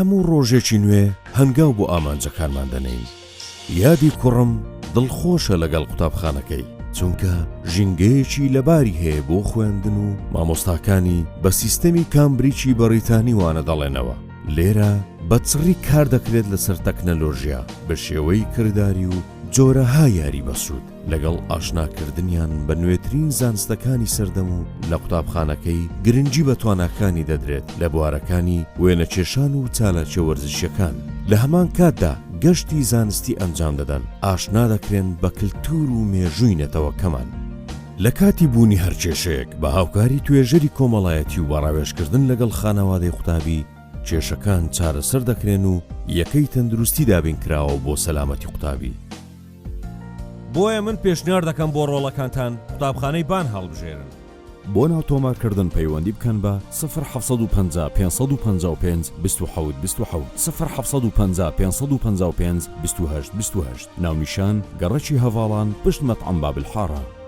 هەموو ڕۆژێکی نوێ هەنگاو بۆ ئامانجەکانمان دەنێین. یادی کوڕم دڵخۆشە لەگەڵ قوتابخانەکەی، چونکە ژینگەیەکی لەباری هەیە بۆ خوێندن و مامۆستاکانی بە سیستەمی کامبریچی بەڕیتانی وانە دەڵێنەوە. لێرە بە چڕی کار دەکرێت لەسەر تەکنەلۆژیا بە شێوەی کرداری و جۆرەها یاری بەسوود. لەگەڵ ئاشناکردنیان بە نوێترین زانستەکانی سەردەم و لە قوتابخانەکەی گرنگی بە تواناکانی دەدرێت لە بوارەکانی وێنەکێشان و چالاکیە وەرزشیەکان لە هەمان کاتدا گەشتی زانستی ئەنجام دەدەن ئاشنا دەکرێن بە کلتور و مێژووی نەتەوەکەمان. لە کاتی بوونی هەر کێشەیەک بە هاوکاری توێژەری کۆمەڵایەتی و بە ڕاوێژکردن لەگەڵ خانەوادەی قوتابی کێشەکان چارەسەر دەکرێن و یەکەی تەندروستی دابین کراوە بۆ سەلامەتی قوتابی. بۆیە من پێشنیار دەکەم بۆ ڕۆڵەکانتان قوتابخانەی بان هەڵبژێرن. بۆ ناو تۆمار کردن پەیوەندی بکەن بە، سفر 750 555 27 27، سفر 750 555 28 28، ناونیشان، گەڕەکی هەڤاڵان، پشت مەتعەم باب الحارە.